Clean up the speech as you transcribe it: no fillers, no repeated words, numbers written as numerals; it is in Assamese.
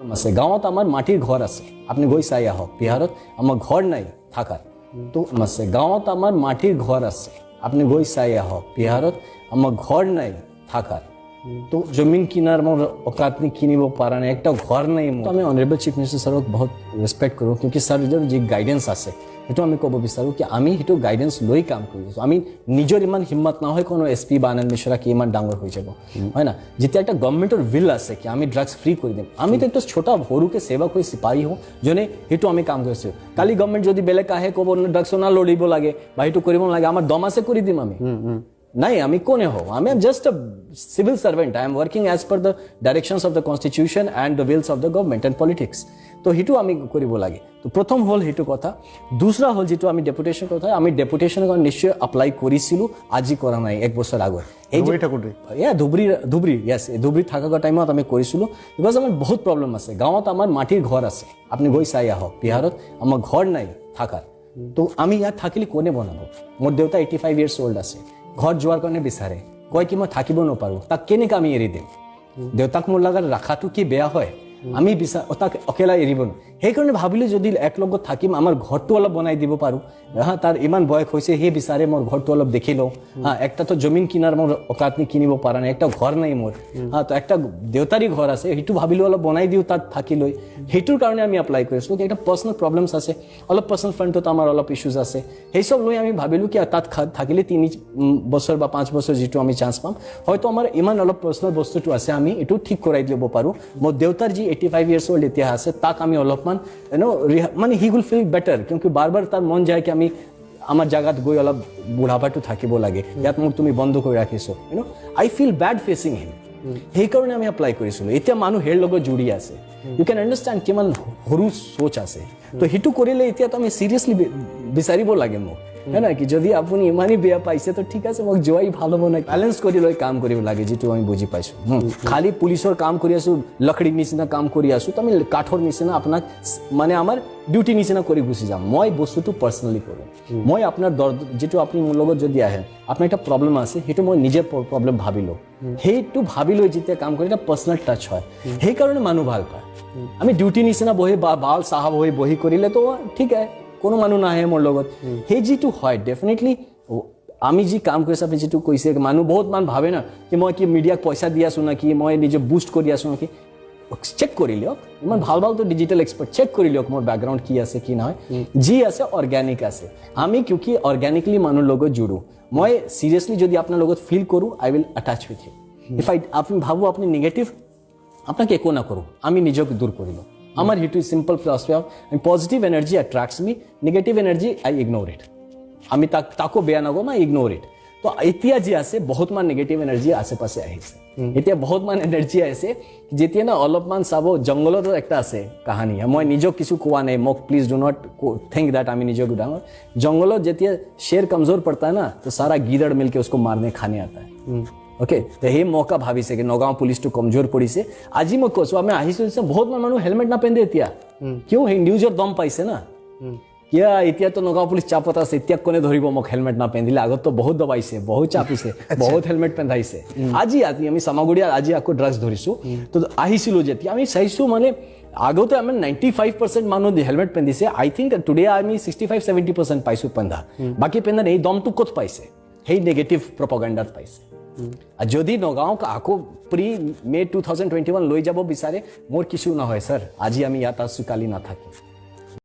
আছে। গাঁৱত আমাৰ মাটিৰ ঘৰ আছে, আপুনি গৈ চাই আহক। বিহাৰত আমাৰ ঘৰ নাই থাকাৰ। তো আছে, গাঁৱত আমাৰ মাটিৰ ঘৰ আছে, আপুনি গৈ চাই আহক। বিহাৰত আমাৰ ঘৰ নাই থাকাৰ। তো জমিন কিনাৰ মোৰ औकात नहीं, কিনিব পৰা নাই, একটা ঘৰ নাই মোৰ। আমি অনাৰেবল চিফ মিনিষ্টাৰ ছাৰক বহুত ৰেচপেক্ট কৰোঁ, কিউকি ছাৰ যি গাইডেঞ্চ আছে, সেইটো আমি ক'ব বিচাৰোঁ কি আমি সেইটো গাইডেঞ্চ লৈ কাম কৰি আছোঁ। আমি নিজৰ ইমান হিম্মত নহয় কোনো এছ পি বা আনন্দ মিশ্ৰা কি ইমান ডাঙৰ হৈ যাব, হয় না? যেতিয়া এটা গভৰ্ণমেণ্টৰ will আছে কি আমি ড্ৰাগছ ফ্ৰী কৰি দিম, আমিতো একটা ছোটা সৰুকে সেৱক হৈ চিপাহী হওঁ, যোনে সেইটো আমি কাম কৰিছোঁ। কালি গভৰ্ণমেণ্ট যদি বেলেগ আহে, ক'ব ড্ৰাগছ না লৰিব লাগে বা সেইটো কৰিব নালাগে, আমাৰ দম আছে, কৰি দিম আমি। নাই, আমি কোনে হওঁ? আমি am just a civil servant. I am working as per the directions of the constitution and the wills of the government and politics. তো সেইটো আমি কৰিব লাগে। তো প্ৰথম হ'ল সেইটো কথা। দুসৰা হ'ল যিটো আমি ডেপুটেশ্যন কথা, আমি ডেপুটেশ্যনৰ কাৰণে নিশ্চয় এপ্লাই কৰিছিলোঁ, আজি কৰা নাই, এক বছৰ আগত। এই যে ধুবুৰী থাকোঁতে? ইয়া, ধুবুৰী, ধুবুৰী, য়েছ, ধুবুৰীত থকা টাইমত আমি কৰিছিলোঁ, because আমাৰ বহুত প্ৰব্লেম আছে। গাঁৱত আমাৰ মাটিৰ ঘৰ আছে, আপুনি গৈ চাই আহক। বিহাৰত আমাৰ ঘৰ নাই থাকাৰ। তো আমি ইয়াত থাকিলে কোনে বনাব? মোৰ দেউতা 85 ইয়াৰ্ছ অল্ড আছে, ঘৰ যোৱাৰ কাৰণে বিচাৰে, কয় কি মই থাকিব নোৱাৰোঁ। তাক কেনেকৈ আমি এৰি দিম? দেউতাক মোৰ লগত ৰখাটো কি বেয়া হয়? আমি বিচাৰ তাক অকেলা এৰিব নোৱাৰোঁ। সেইকাৰণে ভাবিলোঁ যদি একলগত থাকিম, আমাৰ ঘৰটো অলপ বনাই দিব পাৰোঁ। হা, তাৰ ইমান বয়স হৈছে, সেই বিচাৰে মোৰ ঘৰটো অলপ দেখি লওঁ। হা, একটাতো জমিন কিনাৰ মোৰ औकात नहीं, কিনিব পৰা নাই, একটা ঘৰ নাই মোৰ। হা, তো একটা দেউতাৰী ঘৰ আছে, সেইটো ভাবিলোঁ অলপ বনাই দিওঁ তাত থাকি লৈ। সেইটোৰ কাৰণে আমি এপ্লাই কৰিছিলোঁ কি একটা পাৰ্চনেল প্ৰব্লেমছ আছে, অলপ পাৰ্চনেল ফ্ৰণ্টত আমাৰ অলপ ইছ্যুজ আছে, সেই চব লৈ আমি ভাবিলোঁ কি তাত থাকিলে 3 বছৰ বা 5 বছৰ যিটো আমি চান্স পাম, হয়তো আমাৰ ইমান অলপ পাৰ্চনেল বস্তুটো আছে, আমি এইটো ঠিক কৰাই দিব পাৰোঁ। মোৰ দেউতাৰ যি 85 ইয়াৰ্ছ অল্ড এতিয়া আছে, তাক আমি অলপমান মানে he will feel better, কিউকি বাৰ বাৰ তাৰ মন যায় কি আমি আমাৰ জাগাত গৈ অলপ বুঢ়াপাটো থাকিব লাগে, ইয়াত মোক তুমি বন্ধ কৰি ৰাখিছো। I feel bad facing him. সেইকাৰণে আমি এপ্লাই কৰিছিলোঁ। এতিয়া মানুহ হেৰ লগত জুৰি আছে, ইউ কেন আণ্ডাৰষ্টেণ্ড কিমান সৰু সোচ আছে। তো সেইটো কৰিলে এতিয়াতো আমি চিৰিয়াছলি বিচাৰিব লাগে মোক, হয় নাই? কি যদি আপুনি ইমানেই বেয়া পাইছে, তো ঠিক আছে, মোক যোৱাই ভাল হ'ব নাই? বেলেঞ্চ কৰি লৈ কাম কৰিব লাগে, যিটো আমি বুজি পাইছোঁ। খালি পুলিচৰ কাম কৰি আছোঁ, লকড়ি নিচিনা কাম কৰি আছোঁ, তো আমি কাঠৰ নিচিনা আপোনাক মানে আমাৰ ডিউটি নিচিনা কৰি গুচি যাম। মই বস্তুটো পাৰ্চনেলি কৰোঁ। মই আপোনাৰ দৰ্দ, যিটো আপুনি মোৰ লগত যদি আহে, আপোনাৰ এটা প্ৰব্লেম আছে, সেইটো মই নিজে প্ৰব্লেম ভাবি লওঁ। সেইটো ভাবি লৈ যেতিয়া কাম কৰি, এটা পাৰ্চনেল টাচ হয়, সেইকাৰণে মানুহ ভাল পায়। আমি ডিউটি নিচিনা বহি বা ভাল চাহাব হৈ বহি কৰিলে তো ঠিক আছে, কোনো মানুহ নাহে মোৰ লগত। সেই যিটো হয়, ডেফিনেটলি আমি যি কাম কৰিছোঁ, আপুনি যিটো কৈছে, মানুহ বহুত মান ভাবে না কি মই কি মিডিয়াক পইচা দি আছোঁ নেকি, মই নিজে বুষ্ট কৰি আছোঁ নেকি। চেক কৰি লিয়ক, ইমান ভাল ভালতো ডিজিটেল এক্সপাৰ্ট, চেক কৰি লিয়ক মোৰ বেকগ্ৰাউণ্ড কি আছে কি নহয়। যি আছে অৰ্গেনিক আছে। আমি কিউকি অৰ্গেনিকলি মানুহৰ লগত জুৰো। মই চিৰিয়াছলি যদি আপোনাৰ লগত ফিল কৰোঁ, I will attach with you. If I আপুনি ভাবোঁ আপুনি নিগেটিভ, আপোনাক একো নকৰোঁ, আমি নিজক দূৰ কৰি লওঁ। আমাৰ সেইটো simple philosophy of positive energy attracts me, negative energy I ignore it. আমি তাকো বেয়া নকৰোঁ, I ignore it. তো এতিয়া যি আছে, বহুতমান নিগেটিভ এনাৰ্জি আশে পাশে আহিছে। এতিয়া বহুতমান এনাৰ্জি আহিছে। যেতিয়া না অলপমান চাব, জংঘলতো একটা আছে কাহানী, মই নিজক কিছু কোৱা নাই, মোক please do not think that আমি নিজক ডাঙৰ। জংঘলত যেতিয়া शेर कमजोर पड़ता है ना, तो सारा गीदड़ मिलके उसको मारने खाने आता है। অ'কে, সেই মৌকা ভাবিছে কি নগাঁও পুলিচটো কমজোৰ পৰিছে। আজি মই কৈছোঁ, আমি আহিছোঁ, বহুত মানুহ হেলমেট নাপিন্ধে এতিয়া। কিয়? সেই নিউজৰ দম পাইছে না কিয় এতিয়াতো নগাঁও পুলিচ চাপত আছে, এতিয়া কোনে ধৰিব মোক হেলমেট নাপিন্ধিলে? আগততো বহুত দবাইছে, বহুত চাপিছে, বহুত হেলমেট পিন্ধাইছে। আজি আজি আমি চামাগুৰিয়াত আজি আকৌ ড্ৰাগছ ধৰিছোঁ। তো আহিছিলোঁ যেতিয়া আমি চাইছোঁ, মানে আগতে আমি 95% মানুহ হেলমেট পিন্ধিছে, আই থিংক টুডে আমি 65-70% পাইছোঁ পিন্ধা। বাকী পিন্ধা এই দমটো ক'ত পাইছে? সেই নিগেটিভ প্ৰপগেণ্ডাত পাইছে। আৰু যদি নগাঁৱক আকৌ pre May 2021 লৈ যাব বিচাৰে, মোৰ কিছু নহয় ছাৰ। আজি আমি ইয়াত আছোঁ, কালি নাথাকিম।